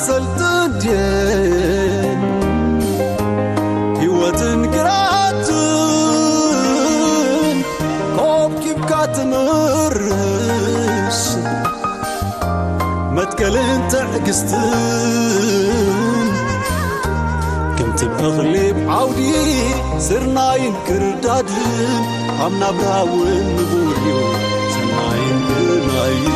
ሰልጥን ድየን ህይወትን ግራትን ኮብኪብካ ትምርሽ መትከልን ትዕግስትን ከምቲ እኽሊ ኣብ ዓውዲ ስርናይን ክርዳድን ኣብ ናብራ እውን ንቡር እዩ ሰናይን ብርናይን።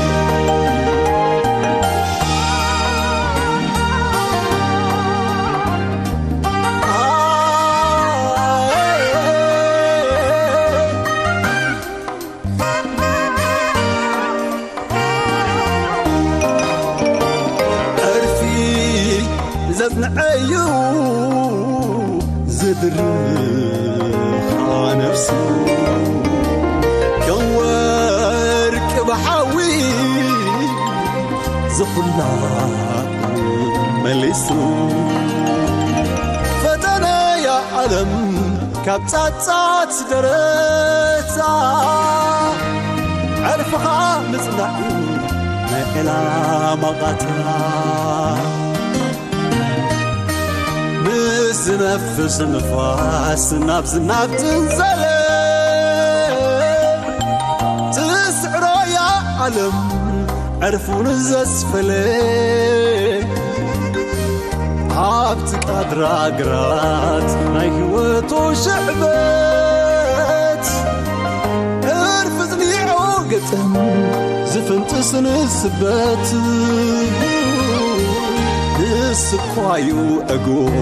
ዕርፊ ዘጽንዐዩ ዝድርኻ ነፍሱ ከም ወርቂ ብሓዊ ዝኹላ መሊሱ ፈተነያ ዓለም ካብ ጻጻት ደረታ ዕርፍኻ ምጽናዕ እዩ ናይ ዕላማ ቃታ። ምስ ዝነፍስ ንፋስ ናብ ዝናብ ትንዘለ ትስዕሮ እያ ዓለም ዕርፉን ዘስፈለ ኣብቲ ቃድራ ግራት ናይ ህይወቱ ሽዕበት ዕርፊ ዝኒዖ ገጠም ዝፍንጥስ ንስበት ንስኳዩ ዕጉብ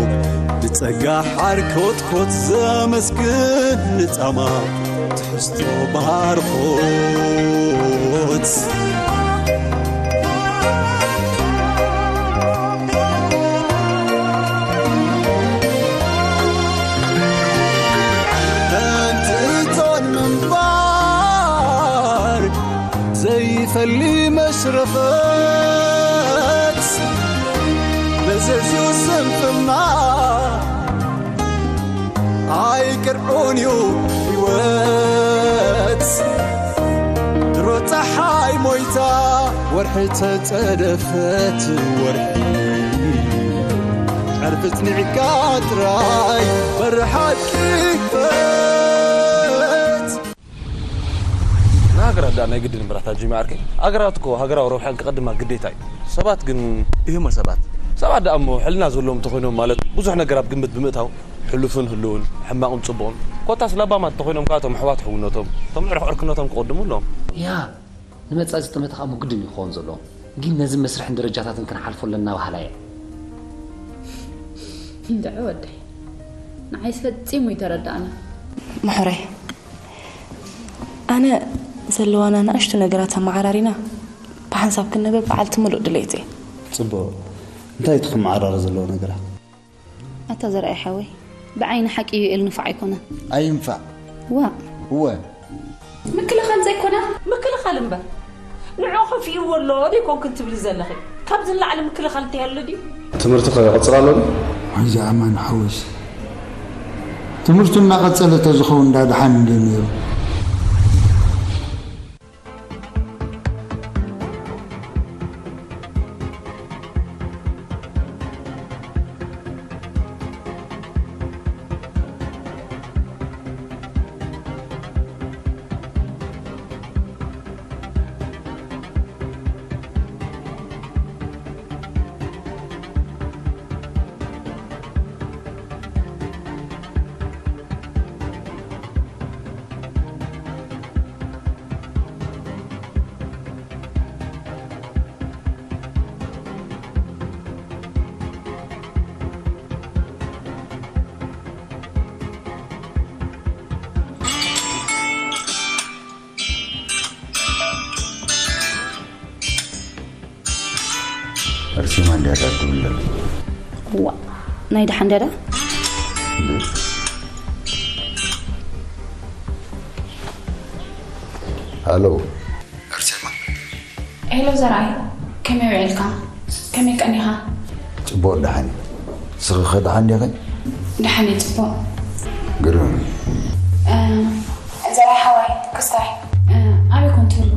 ብጸጋ ሓር ኮትኮት ዘመስግን ንጻማ ትሕዝቶ ባርኾት። ከምቲ እቶን ምንባር ዘይፈሊ መሽረፈት መዘዝኡ ስንፍና ኣይቅርዑን እዩ ህይወት ድሮ ፀሓይ ሞይታ ወርሒ ተፀደፈት ወርሒ ዕርፊ ፅኒዕካ ጥራይ በሪ ሓቂ ክፈት። ንሃገራት ደኣ ናይ ግድን እምበራት ኣጂሚ ዓርከይ። ኣገራት እኮ ሃገራዊ ረብሐን ክቐድማ ግዴታ እዩ። ሰባት ግን እሂሞ ሰባት። ሰባት ደኣ እሞ ሕልና ዘለዎም እንተኾይኖም ማለት ብዙሕ ነገር ኣብ ግምት ብምእታው ሕሉፍን ህልውን ሕማቕን ጽቡቕን ኮታስ ለባማት እንተኾይኖም ከኣ እቶም ኣሕዋት ሕውነቶም እቶም ዕርክ ዕርክነቶም ክቕድሙ ኣለዎም። ያ ንመጻኢ ዝጠመተ ከኣ እሞ ግድን እዩ ክኸውን ዘለዎ። ግን ነዚ መስርሕን ደረጃታትን ክንሓልፎ ኣለና በሃላይ እየ። እንድዒ ወደይ ንዓይስ ፈጺሙ ኣይተረድኣንን። ምሕረይ ኣነ ዘለዋና ንኣሽቱ ነገራት ኣመዓራሪና ብሓንሳብ ክንነብር በዓልቲ ምሉእ ድሌት እየ። ጽቡቕ እንታይ እቲ ክመዓራረ ዘለዎ ነገራት? ኣታ ዘርኣይ ሓወይ ብዓይኒ ሓቂ ዩኤል ንፉዕ ኣይኮነን። ኣይንፋዕ። ዋእ። እወ። ምክልኻል ዘይኮነ ምክልኻል እምበር ንዑ ከፊእዎ ኣሎ ዶ ይኮንክን ትብሊ ዘለኺ? ካብዚ ንላዕሊ ምክልኻል እንታይ ኣሎ ድዩ? ትምህርቲ ከ ይቕጽል ኣሎ ድዩ? ኣይዛ ኣማን ሓወይስ ትምህርቱ እናቐጸለ ተዝኸውን ዳ ደሓን እንድዩ ነይሩ። ኣርሴማ እንድያ ዳኣ ትብል ዘላ። ዋእ ናይ ደሓን ድያ ዳኣ? ሃሎ ኣርሴማ። ሄሎ ዘርኣይ ከመይ ውዒልካ? ከመይ ቀኒኻ? ጽቡቕ ደሓን እየ። ንስኺ ኸ ደሓን ዲኺ? ደሓን እየ ጽቡቕ። ግርም እዩ። ዘርኣይ ሓወይ ክስታይ ኣበይ ኮን ትህሉ?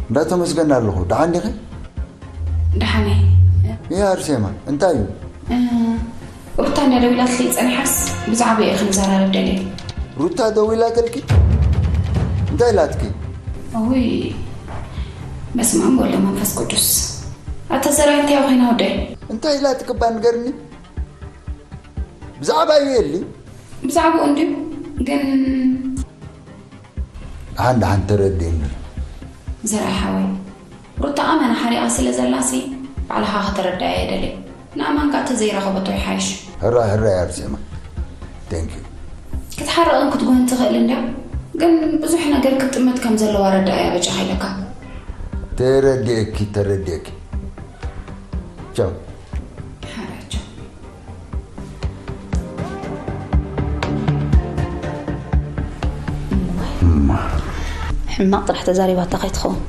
እንዳ ተመስገን ኣለኹ። ደሓን ዲኺ? ደሓን እየ። ይህ አርሴማ እንታይ እዩ? እ፣ ሩታ እንዳ ደዊላትለይ ጸኒሓስ ብዛዕባ እየ ክንዘራረብ ደልየ። ሩታ ደዊላትልኪ? እንታይ ኢላትኪ? እውይ፣ በስመ አብ ወወልድ ወመንፈስ ቅዱስ። ኣታ ዘራይ እንታይ ኮይና ወደይ? እንታይ ኢላትኪ እባ ንገርኒ? ብዛዕባ እዩ የሊ? ብዛዕባኡ እንድዩ፣ ግን ደሓን ደሓን ተረድእኒ። ዘርኣይ ሓወይ፣ ሩታ ኣመና ሓሪቓ ስለ ዘላሲ ባዕልኻ ከተረድኣ እየ ደልየ። ንኣማን ከኣ ተዘይረኸበቶ ይሓይሽ። ሕራይ ሕራይ ኣርሴማ። Thank you። ክትሓርቕን ክትጉህን ትኽእል እንድያ፣ ግን ብዙሕ ነገር ክትጥመት ከም ዘለዋ ረዳእ እያ በጃኻ ኢለካ። ተረዲኤኪ፣ ተረዲኤኪ። ቻው። ሓራይ ቻው። ሕማቕ ጥራሕ ተዛሪባታ ከይትኸውን።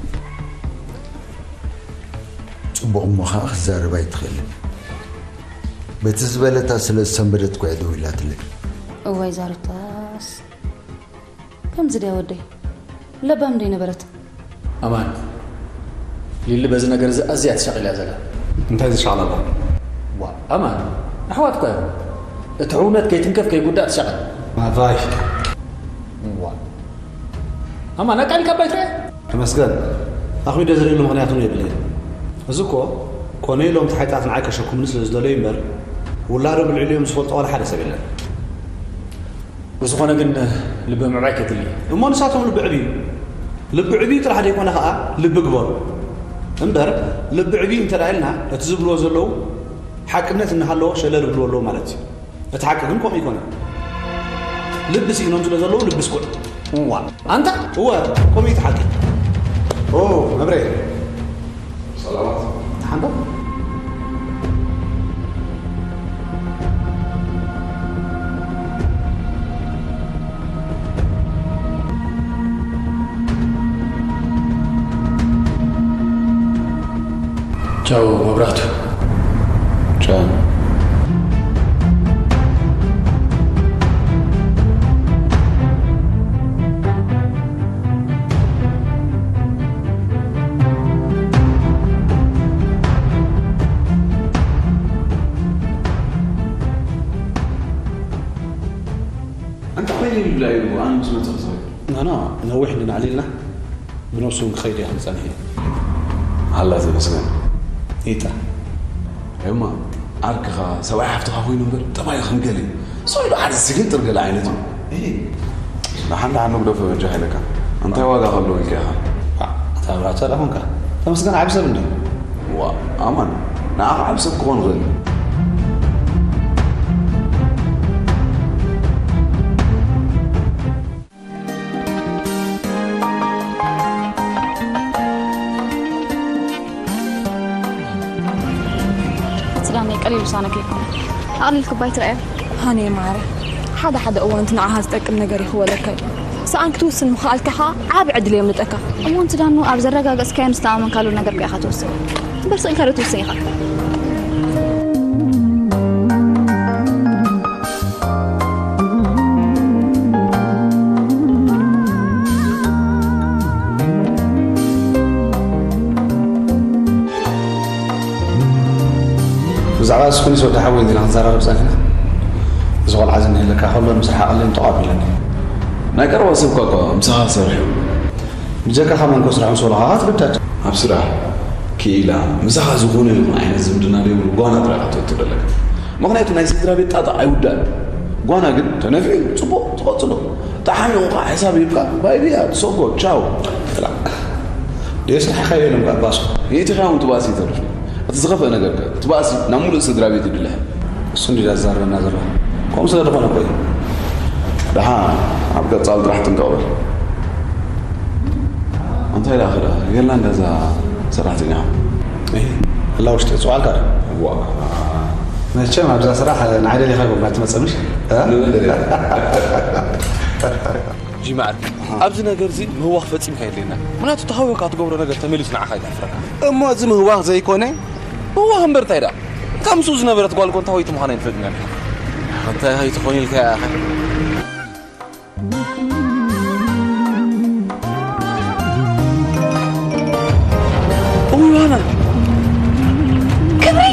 ጽቡቕ እሞ ኸኣ ክትዛረብ ኣይትኽእልን። በቲ ዝበለታ ስለ ዝሰንበደት እኮ እያ ደዊላትለይ። እዋይ ዛሩታስ። ከምዚ ድያ ወደይ? ለባም ደይ ነበረት? ኣማን፣ ሊሊ በዚ ነገር እዚ ኣዝያ ተሻቒላ እያ ዘላ። እንታይ ዝሻቐላ ኣሎ? ዋ፣ ኣማን፣ ኣሕዋት እኳ እዮም። እቲ ሕውነት ከይትንከፍ ከይጉዳእ ትሻቐል። ማቫይ። ዋ። ኣማን፣ ኣቃሊካ ባይ ትረአ? ተመስገን። ኣኽቢደ ዝርእየሉ ምኽንያት እውን የብለይን። እዚ እኮ ኮነ ኢሎም ተሓይጣት ንዓይ ከሸኩምኒ ስለ ዝደለዩ እምበር፣ ውላዶም ልዕሊኦም ዝፈልጦ ዋላ ሓደ ሰብ የለን። ብዝኾነ ግን ልቢ ምዕባይ ከድሊ እዩ። እሞ ንሳቶም ልቢ ዕብዩ። ልቢ ዕብዩ ጥራሕ ዘይኮነ ኸዓ ልቢ ግበሩ። እምበር ልቢ ዕብዩ እንተ ደኣ ኢልና እቲ ዝብልዎ ዘለዉ ሓቅነት እናሃለዎ ሸለል ይብልዎ ኣለዉ ማለት እዩ። እቲ ሓቂ ግን ከምኡ ኣይኮነን። ልቢ ስኢኖም ስለ ዘለዉ ልቢ ስኩዕ። እዋ፣ ኣንታ? እወ፣ ከምኡ እዩ እቲ ሓቂ። ኦ፣ መብሬ። ሰላማት። ደሓን ዶ? ቻው መብራቱ። ቻው። ኣንታ ኮይነ ይብላ እዩ ኣነ ምስ መጽእ ክሰብ። ናና ነዊሕ እንድናዕሊልና ብነብሱ እውን ክኸይድ እየ ክብል ጸኒሐ። ኣላ ተመስገን። ኢታ። እማ ዓርክኻ ሰብኣይ ሓፍትኻ ኮይኑ እምበር ጠባዩ ከም ገለ እዩ። ሰው ኢሉ ሓደ ስግንጥር ገለ ዓይነት እዩ። እሂ። ደሓን ደሓን ንግደፎ በጃኻ ኢለካ። እንታይ ዋጋ ከለዎ ኢልካ ኢኻ? አ፣ ኣታ ኣብራቶ ደኣ ኾንካ። ተመስገን ዓቢ ሰብ እንድዩ። ዋ፣ ኣማን፣ ንዓኻ ዓቢ ሰብ ክኾን ይኽእል። ስዳመይ ቀሊል ውሳነ ከይኮነ ኣቕሊልክባ ኣይትረኣዮ። ሃኒ ማረ፣ ሓደ ሓደ እዋን እቲ ንዓኻ ዝጠቅም ነገር ይኽወለካ እዩ። ሰኣን ክትውስን ምኽኣልካ ኸኣ ዓቢ ዕድል የምልጠካ። እሞ፣ እቲ ዳኑ ኣብ ዘረጋገጽካዮን ዝተኣመንካሉ ነገር እኮ ኢኻ ትውስን። እምበር ስቕ ኢልካ ዶ ትውስን ኢኻ? ብዛዕባ እዚ ኩኒስ ወዲ ሓወይ እንዲና ክንዘራረብ ጸኒሕና። እዚ ቆልዓ እዚ እንሄለካ ከሎ ንምስራሕ ኣቐሊሉ ጥቓ ኣቢለኒ። ናይ ቀረባ ሰብካ እኳ ምሳኻ ክሰርሕ እዩ። ብጀካኻ መን ኮ ስራሕ ምስ በሉኻ ትግዳድ። ኣብ ስራሕ ክኢላ ምሳኻ ዝኾነ ይኹን ዓይነት ዝምድና ዘይብሉ ጓና ጥራይ ኢኻ ትእቱ ዘለካ። ምኽንያቱ ናይ ስድራ ቤት ጣጣ ኣይውዳእን። ጓና ግን ተነፊዑ ጽቡቕ ትቐጽሎ። ተሓሚቑ ከዓ ሕሳብ ሂብካ ባይ ብያ ትሰጎ ቻው። ጥላ። ደስ ንሓኻ የለን ባባሱ። ይእቲ ኻውን ትባሲ ይተርፍ። እቲ ዝኸፍአ ነገር ከ፣ እቲ ባእሲ ናብ ሙሉእ ስድራ ቤት ይድልሕ። እሱ እንዲ ዳዛረበና ዘሎ። ከምኡ ስለ ዝኾነ እኮ እዩ። ደሓ ኣብ ቀጻል ጥራሕ ጥንቀቕ በል። እንታይ ደኣ ኸ ደኣ? የላ እንደዛ ሰራሕተኛ። እህ፣ ኣላ ውሽጢ ጽዋልካ ዶ? ዋ። መቸም ኣብዛ ስራሕ ንዓይ ደሊኻ ይኮንካ ትመጽእ ምሽ? እ? ንበል ደሊኻ። ጂማ ዓርኪ፣ ኣብዚ ነገር እዚ ምህዋኽ ፈጺምካ የድልየና። ምኽንያቱ፣ እቲ ሃዊኻ ትገብሮ ነገር ተመሊሱ ንዓኻ እዩ ዘሕፍረካ። እሞ እዚ ምህዋኽ ዘይኮነ? ምህዋኽ እምበር እንታይ ደኣ? እታ ምስኡ ዝነበረት ጓል እኮ እንታይ ሆይቲ ምዃና ኣይንፈልጥን ኢና። እንታይ ሆይቲ ኾን ኢልካ ኢኻ? እውይ፣ ዮሃና! ክብሪ!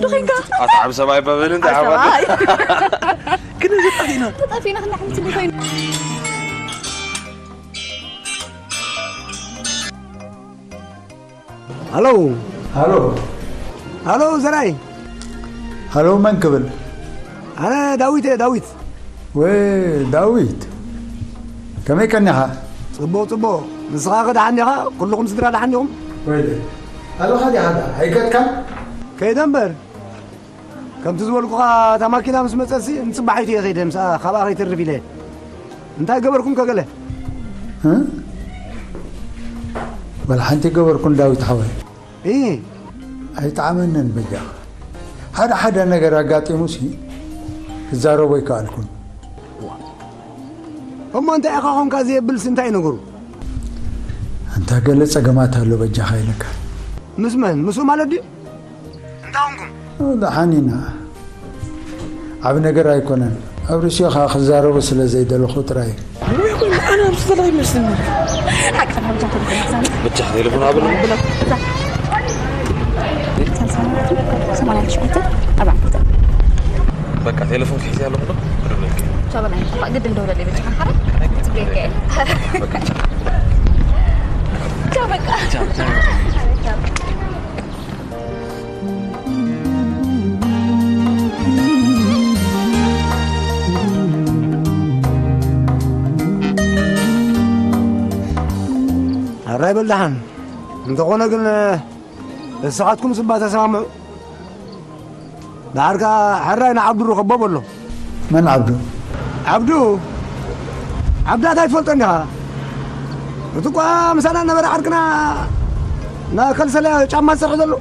ዶ ኾንካ? ኣስዓብ ሰብኣይ በበል እንታይ ዓወት? ኣስዓብ። ግን እዚ ጠፊእና። ተጠፊእና ክንዳ ሓንቲ ዲኾይኑ? ሃሎ። ሃሎ። ሃሎ ዘራይ። ሃሎ መን ክብል? ኣነ ዳዊት እየ፣ ዳዊት። ወይ ዳዊት፣ ከመይ ቀኒኻ? ጽቡቕ፣ ጽቡቕ። ንስኻ ከ ደሓን ዲኻ? ኩልኹም ስድራ ደሓን ዲኹም? ወይለ፣ ኣለኻ ዲኻ? ኣይከድካን? ከይደ እምበር። ከምቲ ዝበልኩኻ፣ እታ ማኪና ምስ መጸትሲ፣ ንጽባሒቱ እየ ከይደ፣ ምስኣ፣ ካብኣ ከይተርፍ ኢለ። እንታይ ገበርኩም ከ ገለ? እ? ወላ ሓንቲ ገበርኩን ዳዊት ሓወይ። እ? ኣይጠዓመንን በጃኻ። ሓደ ሓደ ነገር ኣጋጢሙሲ፣ ክዛረቦ ኣይከኣልኩን። እሞ እንታይ ኢኻ ኾንካ ዘየብልሲ እንታይ ነገሩ? ኣንታ ገለ ጸገማት ኣሎ በጃኻ ኢለካ። ምስ መን? ምስኡ ማለት ድዩ? እንታይ ኾንኩም? ደሓን ኢና። ዓቢ ነገር ኣይኮነን። ኣብ ርእሲኡ ኸኣ ክዛረቦ ስለ ዘይደለኹ ጥራይ። ኣነ ኣብዚ ዘለኹ ይመስለኒ። ሓቂ ተናግር ተናግር። ብቻ ቴሌፎን ሃብኒ። ብሎ። እዛ። ሰማንያ ትሽዓተ ኣርባዕተ። በቃ ቴሌፎን ክሕዚ ኣለኹ ዶ? ክደውለልኪ። ቻው በላይ። ግድ እንደውለለይ በቃ። ሓራ? ጽቡቅ። በቃ ቻው። ቻው በቃ። ቻው፣ ቻው። ቻው። ሕራይ በል ደሓን። እንተኾነ ግን፣ ንስኻትኩም ስባ ተሰማምዑ። ደሓር ከኣ ሕራይ ንዓብዱ ርኸቦ በሎ። መን ዓብዱ? ዓብዱ? ዓብዳት ኣይትፈልጦን ዲኻ? እቲ እኳ ምሳና ነበረ ዓርክና፣ ናከልሰለ ጫማ ዝሰርሕ ዘሎ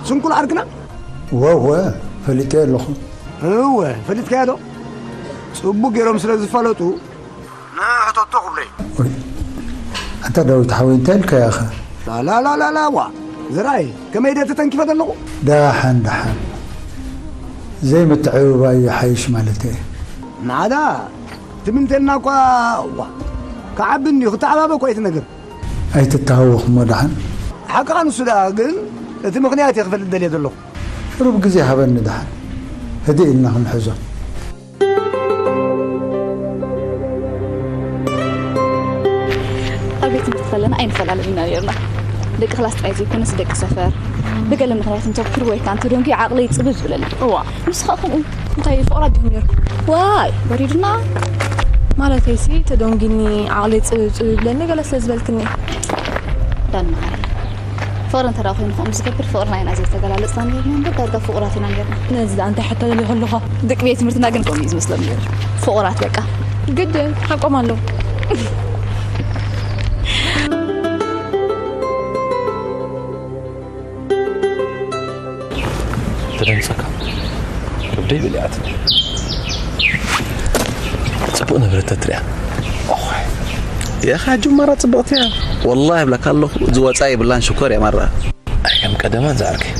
ስንኩል ዓርክና? እወ፣ እወ፣ ፈሊጠዮ ኣለኹ። እወ፣ ፈሊጥካዮ ዶ? ጽቡቕ ገይሮም ስለ ዝፈለጡ፣ ንሕተቶ ክብለይ። ወይ፣ ኣንታ ዳዊት ሓወይ፣ እንታይ ኢልካዮ ኢኻ? ላላላላላ፣ ዋ፣ ዝራይ፣ ከመይ ድየ ተተንኪፈ ዘለኹ? ደሓን፣ ደሓን። ዘይምትዕብባይ ይሓይሽ ማለት እየ። ናዳ፣ ትምንተልና እኳ፣ ዋ፣ ክዓቢ እንድዩ፣ ክተዓባበ እኳ እዩ እቲ ነገር። ኣይትተሃወኽ እሞ ደሓን። ሓቅኻ ንሱ ደኣ፣ ግን እቲ ምኽንያት እየ ክፈልጥ ደልየ ዘለኹ። ቁሩብ ግዜ ሃበኒ ደሓን። ህድእ ኢልና ክንሕዞ። ኣብ ቤት ትምህርቲ ከለና ኣይንፈላለን ኢና ነይርና። ደቂ ክላስ ጥራይ ዘይኮነስ ደቂ ሰፈር። ብገለ ምኽንያት እንተኩር ወይ ከኣ እንተደንጉየ ዓቕለይ ጽብብ ዝብለኒ። እዋ። ንስኻ ከምኡ እንታይ ፍቕራት ዲኹም ነይርኩም? ዋይ፣ በሪዱና። ማለተይሲ ተደንጉኒ ዓቕለይ ጽብብ ጽብብ ይብለኒ ገለ ስለ ዝበልክኒ። ዳን መዓረይ። ፍቕሪ እንተ ደኣ ኮይኑ ከምኡ ዝገብር ፍቕርና ኢና ዘይተገላለጽና ነይርና እምበር ዳርጋ ፍቑራት ኢና ነይርና። ነዚ ደኣ እንታይ ሕቶ ደልዩ ከለኹ? ደቂ ቤት ትምህርትና ግን ከምኡ እዩ ዝመስሎም ነይሩ። ፍቑራት በቃ። ግድን ሓቆም ኣለዉ። ተደምጸካ። ከብደይ በሊዓትኒ። ጽቡቕ ንብረት ተትሪኣ። ኦይ። ያኻ ጅማራ ጽብቕቲ እያ። ወላሂ እብለካ ኣለኹ፣ እዚ ወጻኢ የብላን ሽኮር እያ ማራ። ኣይ ከም ቀደማን ዝዓርከይ።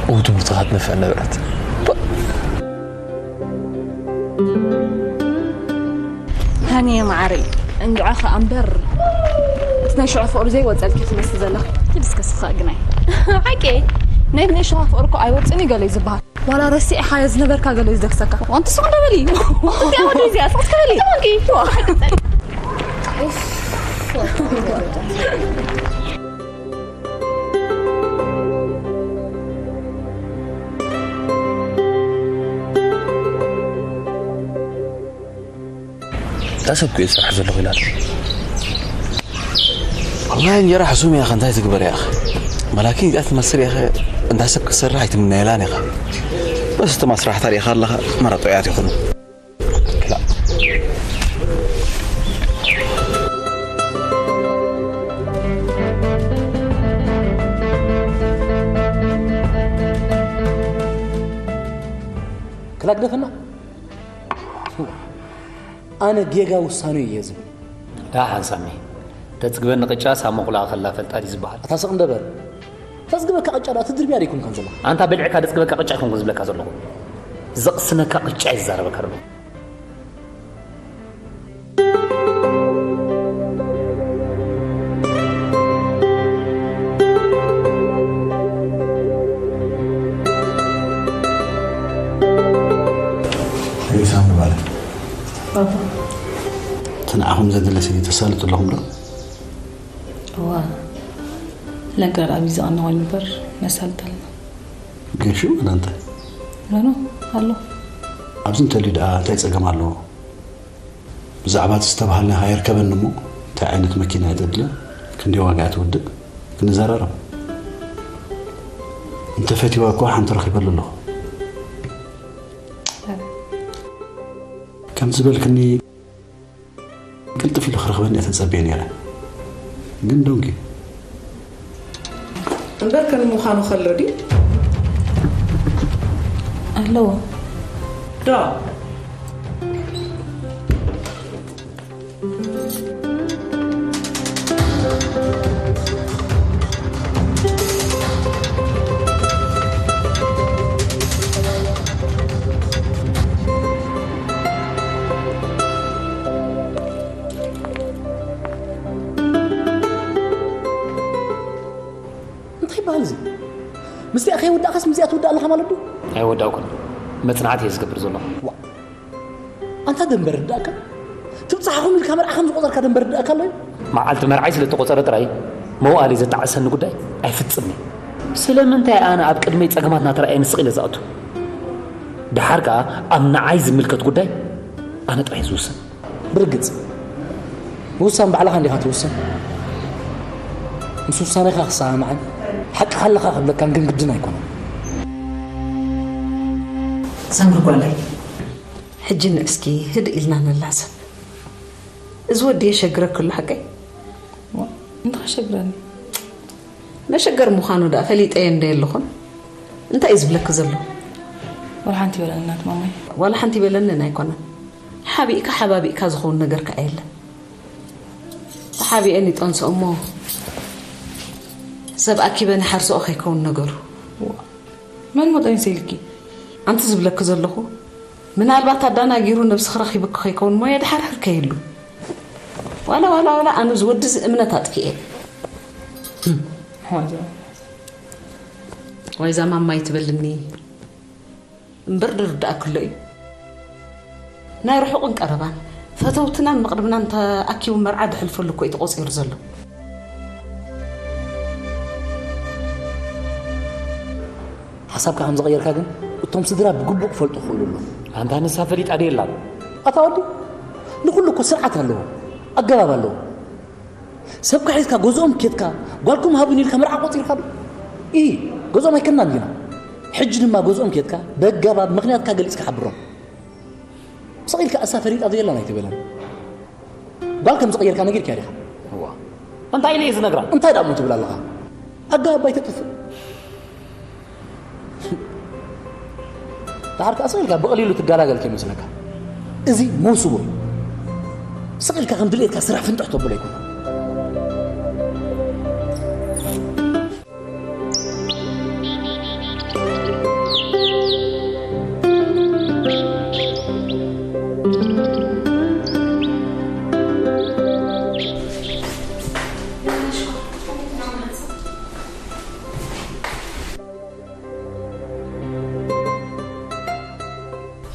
እው ትምህርትኻ ትነፍዕ ነበረት። ሃኒየ መዓረይ፣ እንድዖ ኸኣ እምበር፣ እቲ ናይ ሽዑ ፍቕሪ ዘይወጸልኪ ትመስሊ ዘለኺ። ኪድ እስከ ስኻ ግናይ። ሓቂ፣ ናይ ንእሽኻ ፍቕሪ እኮ ኣይወጽእን እዩ ገለ እዩ ዝበሃል። ዋላ ረሲዕኻዮ ዝነበርካ ገለ እዩ ዝደክሰካ። ኣንቲ ስቕ እንዶ በሊ። እንታይ ወዲ እዚኣ? ስቕ እስከ በሊ። ተማንኪ። ዋ። እታ ሰብ ክኡ ዝሰርሕ ዘለኹ ኢላትኒ። ወላሂ እንጀራ ሕሱም እያ፣ እንታይ ትግበር እያ? መላኪን እዚኣ ትመስል እያ፣ እንዳ ሰብ ክትሰርሕ ኣይትምነየላን ኢኻ። በስ እቶም ኣስራሕታ ርኢኻ ኣለኻ፣ መራ ጥዑያት ይኹኑ። ክላእ። ክላእ ግደፈና። ኣነ ጌጋ ውሳኔ እየ ዝብል። ደሓን ሳሚ፣ ተጽግበኒ ቅጫ ሳብ መቑላ ከላ ፈልጣ ድዩ ዝበሃል? ኣታ ስቕ እንደ በል። ተጽግበካ ቅጫ ደኣ ትድርብያ ደይኮንካን ዘለኻ? ኣንታ በሊዕካ ደጽግበካ ቅጫ ኣይኮንኩን ዝብለካ ዘለኹ። ዘቕስነካ ቅጫ እየ ዝዛረበካ ዘለኹ። ዘድለሲ ተሳልጡ ኣለኹም ዶ? እዋ፣ ለጋር ኣብይ ዝቐነ ኮይኑ እምበር ነሳልጥ ኣለና። ግን ሽው ኣነ እንታይ? ኖ፣ ኖ፣ ኣሎ። ኣብዚ እንተልዩ ደኣ እንታይ ጸገም ኣለዎ? ብዛዕባ እቲ ዝተባሃልናዮ ኣይርከበኒ እሞ፣ እንታይ ዓይነት መኪና እየ ተድልዮ? ክንደይ ዋጋ እያ ትውድእ? ክንዘራረብ። እንተፈቲዋ እኮ ሓንቲ ረኺበሉ ኣለኹ። ከም ዝበልክኒ ቅልጥፍ ኢሉ ክረኽበኒ እየ ተጸብየ ነይረ። ግን ዶንኪ። እምበር ከም ምዃኑ ከሎ ድዩ? ኣለዎ። ዶ? እንታይ ይበሃል እዚ? ምስቲኣ ከይወዳእካስ ምስዚኣ ትወዳእ ኣለኻ ማለት ዶ? ኣይወዳእኩን። መጽናዕቲ እየ ዝገብር ዘለኹ። ዋ። ኣንታ ደንበር ርዳእካ? ትብጽሓኹም ኢልካ መርዓ ከም ዝቆጸርካ ደንበር ርዳእካ ኣሎ እዩ? መዓልቲ መርዓይ ስለ እተቆጸረ ጥራይ መውኣሊ ዘጣዕሰኒ ጉዳይ ኣይፍጽምን። ስለምንታይ ኣነ ኣብ ቅድመይ ጸገማት እናተረኣየ ንስቕ ኢለ ዝኣቱ? ደሓር ከኣ ኣብ ንዓይ ዝምልከት ጉዳይ ኣነ ጥራይ ዝውስን። ብርግጽ፣ ውሳን ባዕልኻ እንዲኻ ትውስን። ምስ ውሳኔኻ ክሰማማዕን ሓቅኻ ኣለኻ ክብለካን ግን ግድን ኣይኮነን። ሳምሪ ጓለይ፣ ሕጂ ንእስኪ ህድእ ኢልና ንላዘብ። እዚ ወዲ የሸግረኪ ኣሎ ሓቀይ? ዋ፣ እንታይ ከሸግረኒ? መሸገር ምዃኑ ደኣ ፈሊጠዮ እንደ የለኹን። እንታይ እዩ ዝብለኪ ዘሎ? ዋላ ሓንቲ ይበለኒ እናት ማማይ። ዋላ ሓንቲ ይበለንን ኣይኮነን። ሓቢእካ ሓባቢእካ ዝኸውን ነገር ከኣ የለን። ተሓቢኤን ይጠንስኦ እሞ ሰብ ኣኪበ ንሓርሶኦ ከይከውን ነገሩ። ዋ፣ መን ሞ ጠኒሰ ኢልኪ? ኣንቲ ዝብለኪ ዘለኹ ምናልባት ኣዳናጊሩ ነብስኺ ረኺብኪ ከይከውን እሞ የድሓርሕር ከይሉ። ዋላ፣ ዋላ፣ ዋላ ኣነ እዚ ወዲ እዚ እምነት ኣጥፊኤ። ዋይዛ ማማይ ትበልኒ እምበር ድርዳእክሎ እዩ። ናይ ርሑቕን ቀረባን ፈተውትናን መቕርብናን ተኣኪቡ መርዓ ድሕልፈሉ እኮ እዩ ተቖጺሩ ዘሎ። ሓሳብካ ከም ዝቐየርካ ግን እቶም ስድራ ብግቡእ ክፈልጡ ክኽእሉ ኣለዎም። ኣንታ ንሳ ፈሊጣ ድየ ኣላ? ኣታ ወዲ፣ ንኹሉ እኮ ስርዓት ኣለዎ፣ ኣገባብ ኣለዎ። ሰብካ ሒዝካ ገዝኦም ኬድካ ጓልኩም ሃቡኒ ኢልካ መርዓ ቆጺርካ ዶ? ኢ፣ ገዝኦም ኣይከድናን ዲና። ሕጂ ድማ ገዝኦም ኬድካ በገባብ ምኽንያትካ ገሊጽካ ሓብሮም። ስቕ ኢልካ እሳ ፈሊጣ ዶ የላን ኣይትበለን። ጓል ከም ዝቐየርካ ነጊርካያ ዲኻ? እዋ። እንታይ ኢለ እየ ዝነግራ? እንታይ ደኣ እሞ ትብል ኣለኻ? ኣገባብ ኣይተጥፍእ። ደሓር ከኣ ስቕ ኢልካ ብቐሊሉ ትገላገል ከይመስለካ። እዚ መውስቦ እዩ። ስቕ ኢልካ ከም ድሌትካ ስራሕ ፍንጥሕ ተብሎ ኣይኮነን።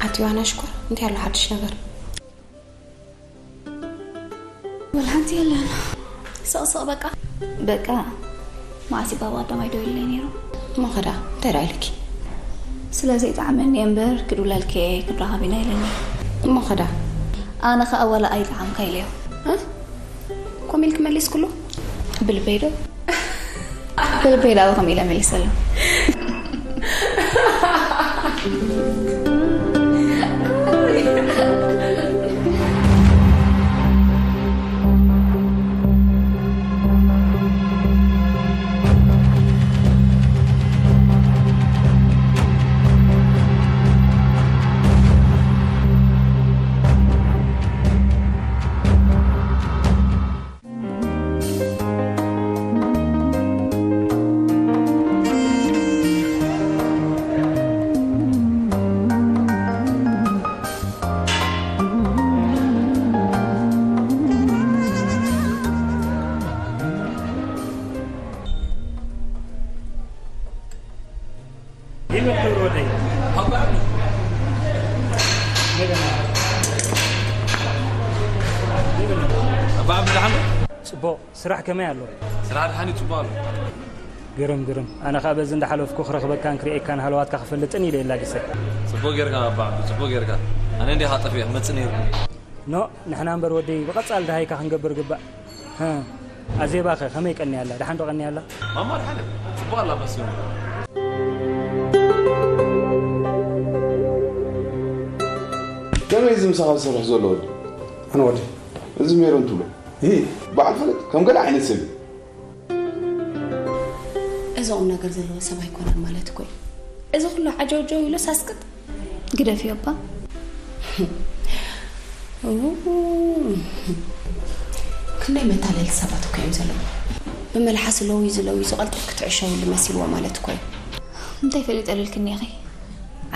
ኣቲ ዮሃና ሽኮር፣ እንታይ ኣሎ ሓድሽ ነገር? ወላ ሓንቲ የለን። ስቕ ስቕ በቃ። በቃ? መዓስ እዩ ባባ ቀዳማይ ደዊሉለይ ነይሩ? እሞ ኸዳ፣ እንታይ ደኣ ኢሉኪ? ስለ ዘይጠዓመኒ እየ እምበር ክድውለልኪ እየ፣ ክንራኸብ ኢና ኢለኒ። እሞ ኸዳ? ኣነ ኸኣ ዋላ ኣይጠዓምካ ኢለዮ። እ? ከምኡ ኢልኪ መሊስክሉ? ብልበይ ዶ? ብልበይ ዳኣ ከምኡ ኢለ መሊሰሉ። ጽቡቕ ስራሕ ከመይ ኣሎ? ስራሕ ድሓን እዩ፣ ጽቡቕ ኣሎ። ግርም ግርም። ኣነ ኸኣ በዚ እንዳሓለፍኩ ክረኽበካን ክርእየካን ሃለዋትካ ክፈልጥን ኢለ የላጊሰ። ጽቡቕ ጌርካ ባባ ዓብዱ፣ ጽቡቕ ጌርካ። ኣነ እንዲኻ ጠፊኤ ክመጽእ ነይሩ። ኖ፣ ንሕና እምበር ወደይ ብቐጻሊ ደሃይካ ክንገብር ግባእ። ኣዜባኸ ከመይ ቀንያ ኣላ? ደሓን ዶ ቀንያ ኣላ? ማማ ደሓን እያ። ጽቡቕ ኣላ በስ። ከመይ እዚ ምሳኻ ዝሰርሕ ዘሎ ወዲ? ኣነ ወዲ። እዚ ሜሮን ትብሎ። ይህ በዓል ፈለጥ ከም ገለ ዓይነት ሰብ እዩ። እዚ ቁም ነገር ዘለዎ ሰብ ኣይኮነን ማለት እኮ እዩ። እዚ ኩሉ ዓጀውጀው ኢሉ ሳስቅጥ ግደፍዮ እባ። ክንደይ መታለሊ ሰባት እኮ እዮም ዘለዉ። ብመልሓስ ለዊዙ ለዊዙ ቀልጢፍ ክትዕሸውሉ መሲልዎ ማለት እኮ እዩ። እንታይ ፈሊጠ ልልክኒ ኢኺ?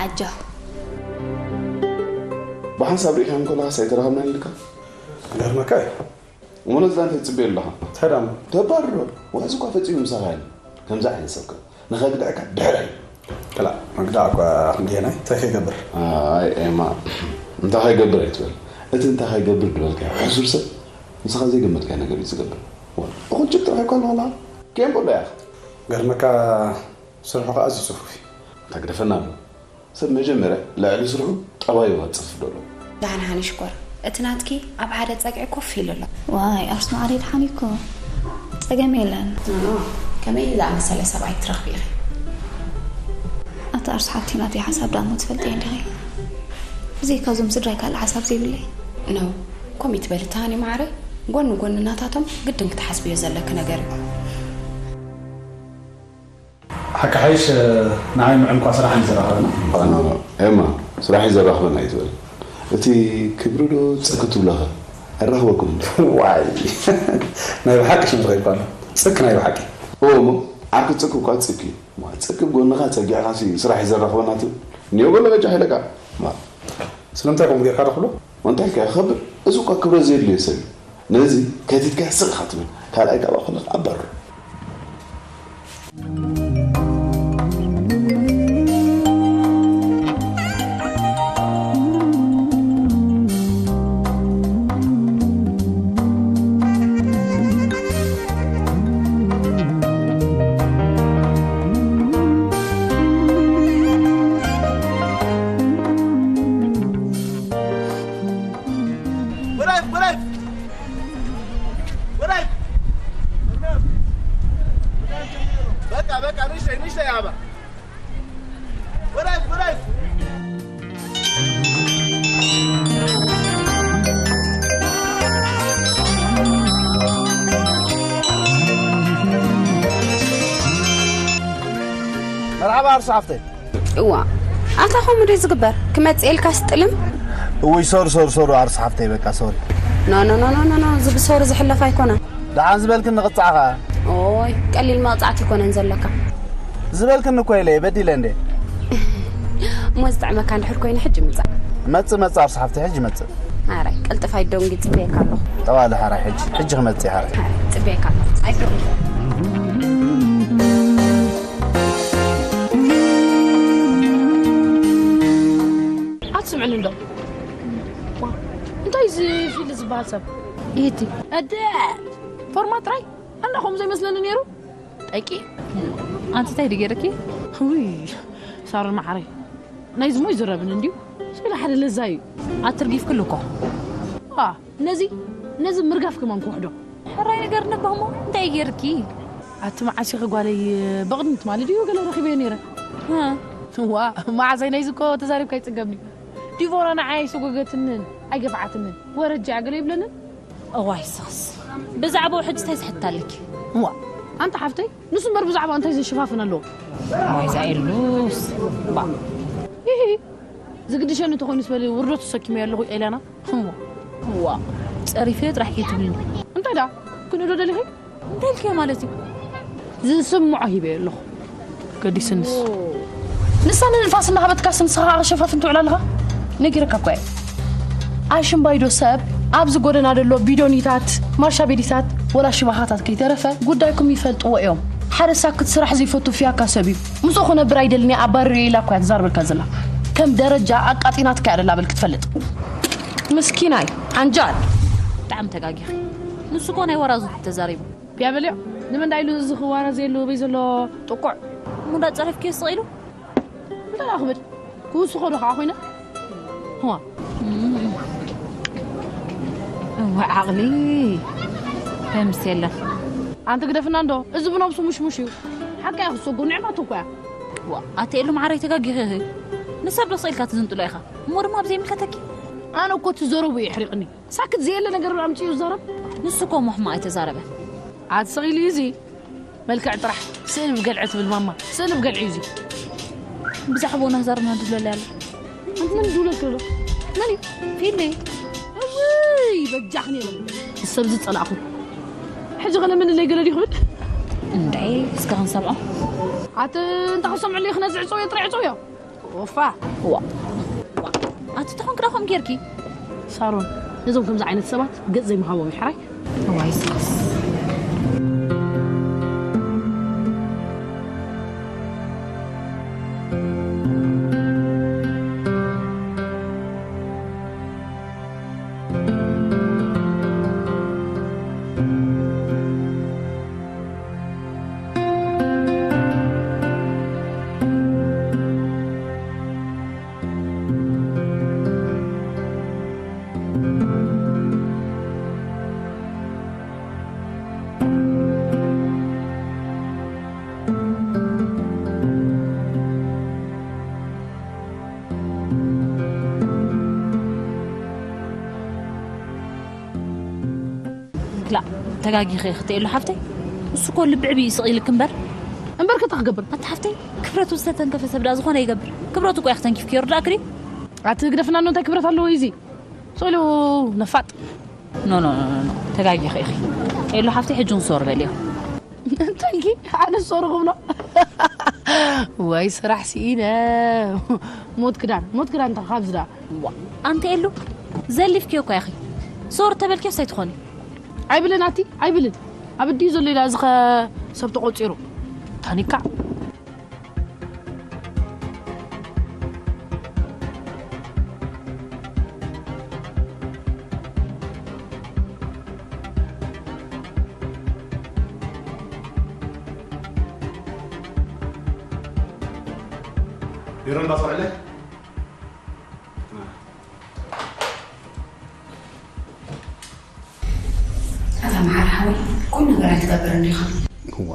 ዓጃ። ብሓንሳብ ርኢኻን ከለኻስ ኣይተራኸብናን ኢልካ? ገርመካ እዩ። እሞ ነዛ እንታይ ትጽበዮ ኣለኻ? ሰላም። ተባርሮ። ዋዚ እኳ ፈጺሙ ምሳኻ የለን። ከምዚ ዓይነት ሰብ ከ ንኸግድዐካ ድሕር ኣይብል። ክላእ መግዳዕ እኳ ክንደየናይ እንታይ ከይገብር? ኣይ ኤማ እንታይ ከይገብር ኣይትበል። እቲ እንታይ ከይገብር ዝበልካዮ ሕሱር ሰብ ምሳኻ ዘይገመትካዮ ነገር እዩ ዝገብር። እኹል ጭብ ጥራሕ እኳ ኣለኻ ኣለኻ። ከየም በሎ ያኽ። ገርመካ ስርሑ ከዓ ኣዝዩ ጽፉፍ እዩ። እንታይ ግደፈና ኣሎ። ሰብ መጀመርያ ልዕሊ ስርሑ ጠባዩ ክጽፍፍ ዶ ኣለዎ። ደሓን ሃኒ ሽኮር፣ እቲ ናትኪ ኣብ ሓደ ጸግዒ ኮፍ ኢሉ ኣሎ። ዋይ ኣርስ መዓረይ ደሓን እኮ ጸገም የለን። ኖ ኖ፣ ከመይ ዝኣመሰለ ሰብኣይ ትረኽቢ ኢኺ? ኣቲ ኣርስ ሓብቲ ናተይ ሓሳብ ደኣ እሞ ትፈልጥዮ እንዲኺ። ብዘይካ እዞም ስድራይ ካልእ ሓሳብ ዘይብለይ። ኖ፣ ከምኡ ኣይትበሊ እታ ሃኒ መዓረይ፣ ጎኒ ጎኒ ናታቶም ግድን ክትሓስብዮ ዘለኪ ነገር እዩ። ሓቂ ሓይሽ ንዓይ ምዕንኳ ስራሕ እዩ ዘራኽበና። ኤማ ስራሕ እዩ ዘራኽበና እዩ ትብል። እቲ ክብሪ ዶ ጽክ ትብለኸ ኣራኽበኩም። ዋይ ናይ ብሓቂ ሽም ዝኸይድኳ ኣሎ ጽክ ናይ ብሓቂ። እሞ ዓርኪ ጽክ እኳ ጽክ እዩ። ጽክ ጎንኻ ጸጊዕኻ ሲ ስራሕ እዩ ዘራኽበና ትብል። ኒዮ በሎ በጃ ሃይለካ። ስለምንታይ ከምኡ ጌርካ ዶ ክብሎ? እንታይ ከ ክኸብር? እዚ እኳ ክብረት ዘየድልዮ ሰብ እዩ። ነዚ ከቲትካ ስቕ ኢኻ ትብል። ካልኣይ ካብኣ ከለኻ ኣባርሮ። ወራይ ወራይ ወራይ በቃ በቃ ንሽተይ ንሽተይ ኣባ ወራይ ወራይ መርሓባ ኣርሱ ሓፍተይ እዋ ኣታ ከምኡ ድዩ ዝግበር ክመፅእ ኢልካ ስጥልም እውይ ሶሪ ሶሪ ሶሪ ኣርስ ሓፍተይ በቃ ሶሪ ኖ ኖ ኖ ኖ ኖ እዚ ብሶሪ ዝሕለፍ ኣይኮነን ደሓን ዝበልክኒ ንቕፃዕ ኸዓ ኦይ ቀሊል መቕፃዕቲ ኣይኮነን ዘለካ ዝበልክኒ እኮ ኢለ በዲለ እንዴ እሞ ዝጥዕመካ እንድሕር ኮይኑ ሕጂ ምፃእ መፅእ መፅእ ኣርስ ሓፍተይ ሕጂ መፅእ ሓራይ ቀልጥፍ ኣይደንጉ ይፅበየካ ኣለኹ ጠዋሊ ሓራይ ሕጂ ሕጂ ክመፅእ ሓራይ ሓራይ ፅበየካ ኣለኹ ኣይደንጉ ኣትስምዕኒ እንዶ እንታይ እዚ ፊል ዝበሃል ሰብ ይህቲ ኣደ ፎርማ ጥራይ ኣና ከምኡ ዘይመስለኒ ነይሩ ጠቂ ኣንቲ እንታይ ድገይረኪ ውይ ሳሮን መዓረይ ናይዚ ሞ ይዝረብን እንድዩ ስለ ሓደ ለዛ እዩ ኣትርጊፍ ክልኮ ነዚ ነዚ ምርጋፍ ከማን ክውሕዶ ሕራይ ነገር ነባህሞ እንታይ ገይርኪ ኣቲ መዓስ ኢኺ ጓለይ በቕድሚ ትማሊ ድዩ ገለ ረኺበዮ ነይረ ዋ መዓዛይ ናይዚ እኮ ተዛሪብካ ይፅገብኒ ዲቮራ ንዓይ ሰጎገትንን ኣይገፍዓትንን ወረጃ ገለ ይብለንን እዋይ ስኽስ ብዛዕባኡ ሕጂ እንታይ ዝሕታ ኣለኪ እዋ ኣንታ ሓፍተይ ንሱ እምበር ብዛዕባ እንታይ ዘሽፋፍን ኣለዎ እዋይ ዛኤሉስ ባ ይሂ ዝግድሸኒ ተኾይኑስ በሊ ውርደቱ ሰኪመ ኣለኹ ኤልያና እሞ እዋ ጸሪፈዮ ጥራሕ ከይትብልኒ እንታይ ዳ ክንዶ ደሊኺ እንታይ ኢልክዮ ማለት እዩ ዝስምዖ ሂበዮ ኣለኹ ገዲስንስ ንሳ ንንፋስ እናሃበትካስ ንስኻ ከዓ ሸፋፍን ትውዕል ኣለኻ ነጊረካ እኳ እየ ኣሽምባይዶ ሰብ ኣብዚ ጎደና ደሎ ቢዶኒታት ማርሻ ቤዲታት ወላ ሽባኻታት ከይተረፈ ጉዳይኩም ይፈልጥዎ እዮም ሓደ ሳክት ስራሕ ዘይፈቱ ፍያካ ሰብ እዩ ምስኡ ክነብር ኣይደልን እየ ኣባርርዮ ኢላ እኳ እያ ትዛርበልካ ዘላ ከም ደረጃ ኣቃጢናትካ እያ ደላ በል ክትፈልጥ ምስኪናይ ዓንጃል ብጣዕሚ ተጋጊኺ ንሱ እኮ ናይ ወራዙ ተዛሪቡ። ቢያ በልዮ። ንመን ዳ ኢሉ እዚ ክዋረ ዘየሉ በይ ዘሎ ጥቁዕ? እሞ እንዳጸረፍክዮ ስቕ ኢሉ? እንታይ ደኣ ክብል? ክውስኾ ዶ ከዓ ኮይነ? ህዋ። እዋ ዓቕሊ። ከምስ የለን። ኣንቲ ግደፍና እንዶ፣ እዚ ብነብሱ ሙሽሙሽ እዩ። ሓቂ እያ ክትሰጉ፣ ንዕማቱ እኮ እያ። ዋ፣ ኣቲ ኤሉ ማዕረይ ተጋጊኺ ኢኺ። ንሰብ ዶ ስቕ ኢልካ ትዝንጥሎ ኢኻ? እሞ ድማ ኣብ ዘይምልከተኪ። ኣነ እኮ እቲ ዘረቡ እዩ የሕሪቕኒ። ሳክት ዘየለ ነገር ኣምፅኡ ዝዛረብ። ንሱ እኮ ሞሕማ ኣይተዛረበን። ኣቲ ስቕ ኢሉ እዩ እዚ። መልክዕ ጥራሕ ስእሊ ብገልዒ ትብል ማማ። ስእሊ ብገልዒ እዩ እዚ። ብዛዕባኡ እናዛረብና ንድብለሉ ያለ። ኣንቲ መን ድብለልኪ ዘሎ? መን እዩ? ፊሊ። እውይ፣ በጃኽኒ የለን። ንሰብ ዝጸላእኹ። ሕጂ ኸ ለምን ለይ ገለ ድዩ ክብል? እንድዒ፣ እስከ ክንሰምዖ። ኣቲ እንተ ክሰምዕሉ እዩ ክነዝዕ ጽውዮ ጥራይ ጽውዮ። ኦፋ። ዋ። ዋ። ኣቲ ተኾንክ ዶ ከምኡ ጌርኪ? ሳሮን፣ ነዞም ከምዚ ዓይነት ሰባት ገጽ ዘይምሃቦም እዩ ሕራይ። እዋይ ስኻስ። ክላእ፣ ተጋጊኺ ክትእሉ ሓፍተይ። እሱ እኮ ልቢ ዕብዩ ስቕ ኢልክ እምበር። እምበር ከ እንታይ ክገብር? ኣቲ ሓፍተይ፣ ክብረቱ ዝተተንከፈ ሰብ ደኣ ዝኾነ ይገብር። ክብረቱ እኮ ኢኺ ተንኪፍክዮ፣ ርዳእክ ድዩ? ኣቲ ግደፍና፣ እኖ እንታይ ክብረት ኣለዎ እዚ? ስቕ ኢሉ ነፋጥ። ኖ፣ ኖ፣ ኖ፣ ኖ፣ ኖ። ተጋጊኺ ኢኺ። ኤሉ ሓፍተይ፣ ሕጂ እውን ሶር በልዮ። እንታይ ኢልኪ? ኣነ ሶር ክብሎ? ዋይ ስራሕ ስኢነ። ሞት ክዳን፣ ሞት ክዳን፣ እንታይ ካብዚ ደኣ? ዋ፣ ኣንቲ ኤሉ፣ ዘሊፍክዮ እኳ ኢኺ። ሶር ተበልክዮስ ኣይትኾኒ። ኣይብልን ኣቲ፣ ኣይብልን። ኣብ ኣዲኡ ዘሎ ኢላ፣ እዚ ኸ ሰብ ተቖጺሩ። ታኒካ። ቢሮ እንዳ ሰርዕለ? ኣታ መሓር ሓወይ፣ ቁም ነገር ኣይትገብርን ዲኻ? እዋ፣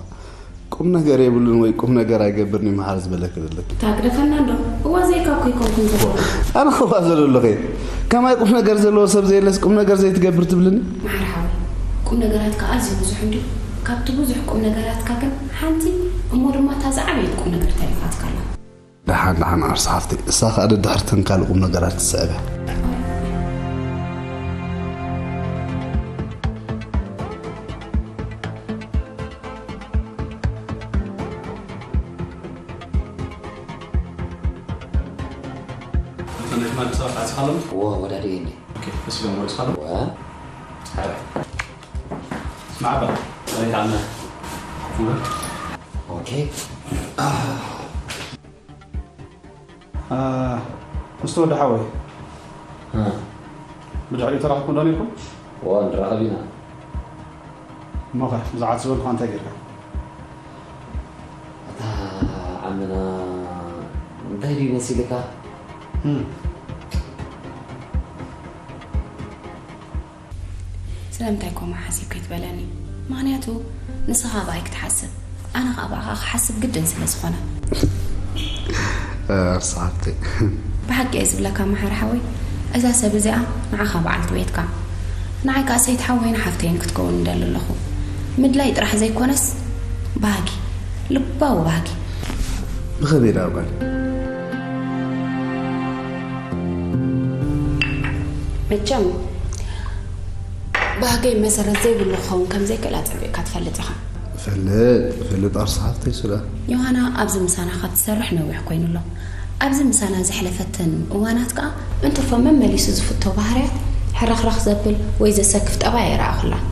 ቁም ነገር የብሉን ወይ ቁም ነገር ኣይገብርን እዩ መሓር ዝበለኪ ዘለኪ። ታግደፈና እንዶ? እዋ ዘይካ እኮ ኣይኮንኩን ዘለኹ። ኣነ ክዋ ዘሎ ኣለኹ። ከማይ ቁም ነገር ዘለዎ ሰብ ዘየለስ ቁም ነገር ዘይትገብር ትብልኒ? መሓር ሓወይ፣ ቁም ነገራትካ ኣዝዩ ብዙሕ እንድዩ። ካብቲ ብዙሕ ቁም ነገራትካ ግን ሓንቲ እሞ ድማ እታ ዝዓበየት ቁም ነገር ተሪፋትካ ኣላ። ደሓን፣ ደሓን ዓርሲ ሓፍተይ፣ እሳ ኸኣ ደድሕርተን ካልእ ቁም ነገራት ትስዕብ እያ። እተን ናይ ትማሊ ሰባት ሓዝኻሎም? እወ፣ ወዳድየ እኒ። ኦኬ፣ እስ ኢሎም ወሪስኻሎም? እወ። ስማዕ እባ፣ ከመይ ትዓልና? እወ። ኦኬ። አ፣ ምስቲ ወዲ ሓወይ እ። ብድሕሪኡ ተራኺብኩም ዶ ነይርኩም? እዋ፣ ንራኸብ ኢና። እሞኸ፣ ብዛዕባ እቲ ዝበልኩኻ እንታይ ጌርካ? ኣታ ዓምና፣ እንታይ ድዩ መሲልካ? እም። ስለምንታይ ከምኡ ሓሲብ ከይትበለኒ? ምኽንያቱ ንስኻ ብኣይ ክትሓስብ፣ ኣነ ኸኣ ብኣኻ ክሓስብ ግድን ስለ ዝኾነ። እ፣ ኣርሲ ሓብተይ። ብሓቂ እየ ዝብለካ መሓሪ ሓወይ፣ እዛ ሰብ እዚኣ ንዓኻ በዓልቲ ቤትካ፣ ንዓይ ከኣ ሰይቲ ሓወይን ሓፍተይን ክትከውን እደሊ ኣለኹ። ምድላይ ጥራሕ ዘይኮነስ ባህጊ፣ ልባዊ ባህጊ። ብኸመይ ደኣ ጓል? መቸም ባህገይ መሰረት ዘይብሉ ክኸውን ከም ዘይክእል ኣጸቢቕካ ትፈልጥ ኢኻ። እፈልጥ፣ እፈልጥ ኣርሲ ሓፍተይ ሱዳ። ዮሃና ኣብዚ ምሳና ካብ ትሰርሕ ነዊሕ ኮይኑ ኣሎ። ኣብዚ ምሳና ዘሕለፈተን እዋናት ከኣ እንትርፎ መመሊሱ ዝፍቶ ባህርያት ሕርኽርኽ ዘብል ወይ ዘሰክፍ ጠባይ ኣይረኣኹላን።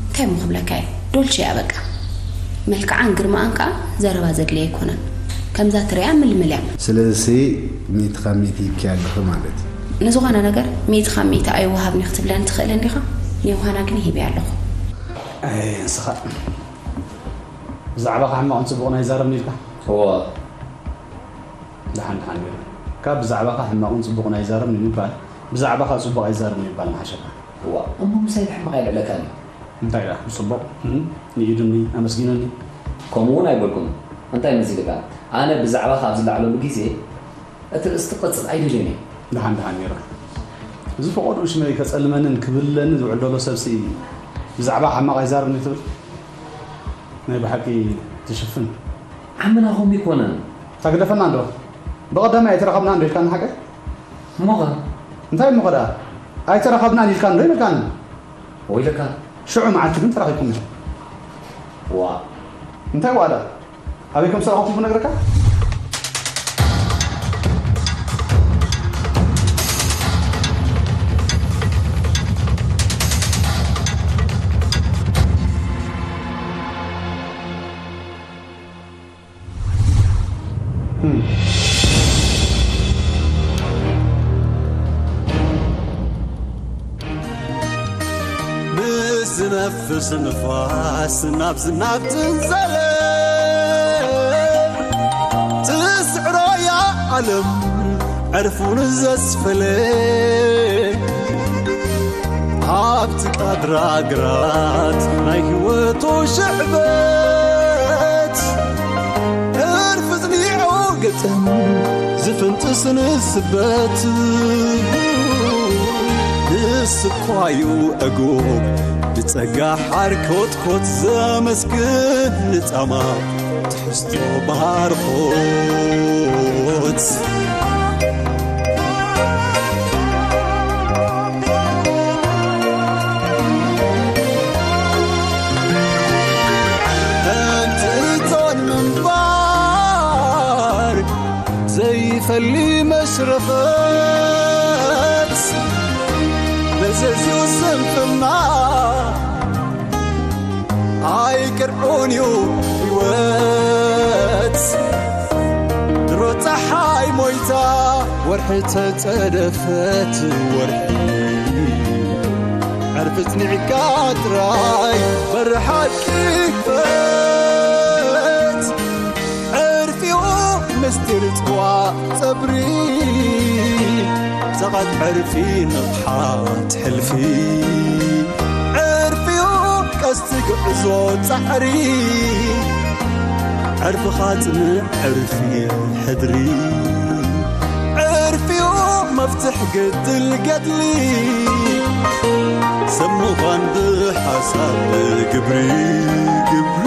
እንታይ እሞ ክብለካ እየ፣ ዶልቼ እያ በቃ። መልክዓን ግርማኣን ከኣ ዘረባ ዘድልያ ኣይኮነን። ከምዛ ትርእያ ምልምል እያ። ስለዚሲ ሚእቲ ካብ ሚእቲ ይብኪ ኣለኺ ማለት እዩ። ንዝኾነ ነገር ሚእቲ ካብ ሚእቲ ኣይወሃብን እዩ ክትብለኒ ትኽእል እንዲኻ? የውሃና ግን ሂበያ ኣለኹ። ኣይ፣ ንስኻ ብዛዕባኻ ሕማቕን ጽቡቕን ኣይዛረብን ኢልካ? እወ። ደሓን፣ ደሓን፣ ሜሮን። ካብ ብዛዕባኻ ሕማቕን ጽቡቕን ኣይዛረብን ምባል፣ ብዛዕባኻ ጽቡቕ ኣይዛረብን ምባል ምሓሸካ። እዋ፣ እሞ ምሳይ ብሕማቕ ኣይልዕለካን እዩ። እንታይ ደኣ፣ ብጽቡቕ፣ እም፣ ንኢዱኒ፣ ኣመስጊኑኒ። ከምኡ እውን ኣይበልኩን። እንታይ መሲልካ? ኣነ ብዛዕባኻ ኣብ ዝለዓለሉ ግዜ፣ እቲ ርእስቲ ክቐጽል ኣይደልዮን እየ። ደሓን፣ ደሓን፣ ሜሮን። ዝፈቐድኡ ሽመይ ከጸልመንን ክብልለንን ዝውዕል ዘሎ ሰብሲ ብዛዕባ ሕማቕ ኣይዛረብን እዩ ትብል? ናይ ብሓቂ ትሽፍን። ዓምና ከምኡ ኣይኮነን። እታ ግደፈና እንዶ። ብቐዳማይ ኣይተራኸብና እንዶ ኢልካኒ ሓቀይ? እሞኸ? እንታይ እሞኸ ደኣ? ኣይተራኸብናን ኢልካ እንዶ ኢልካኒ። ወይለካ። ሽዑ መዓልቲ ግን ተራኺብኩም ኢኹም። ዋ። እንታይ ዋ ደኣ? ኣበይ ከም ዝተራኸብኩም ክነግረካ? ምስ ዝነፍስ ንፋስ ናብ ዝናብ ትንዘለ፣ ትስዕሮ እያ ዓለም ዕርፉን ዘስፈለ። ኣብቲ ቃድራ ግራት ናይ ህይወቱ ሽዕበት፣ ዕርፊ ዝኒዖ ገጽን ዝፍንጥስ ንስበት። ንስኳዩ ዕጉብ ብጸጋ ሓርኮትኮት ዘመስግን ንጻማ ትሕዝቶ ባርኾት። ከምቲ እቶን ምንባር ዘይፈሊ መሽረፈት፣ መዘዝኡ ስንፍና ኣይቅርዑን እዩ ህይወት። ድሮ ጸሓይ ሞይታ ወርሒ ተጸደፈት፣ ወርሒ ዕርፊ ጽኒዕካ ጥራይ በሪ ሓቂ ክፈት። ዕርፊኡ ምስጢር ጽዋእ ጸብሪ፣ ጸቓት ዕርፊ ንቕሓት ሕልፊ። ዕርፊኡ ቀስቲ ጉዕዞ ጻዕሪ፣ ዕርፍኻ ጽንዕ ዕርፊ ሕድሪ። ዕርፊኡ መፍትሕ ግድል ገድሊ፣ ሰብ ምዃን ብሓሳብ ግብሪ፣ ግብሪ።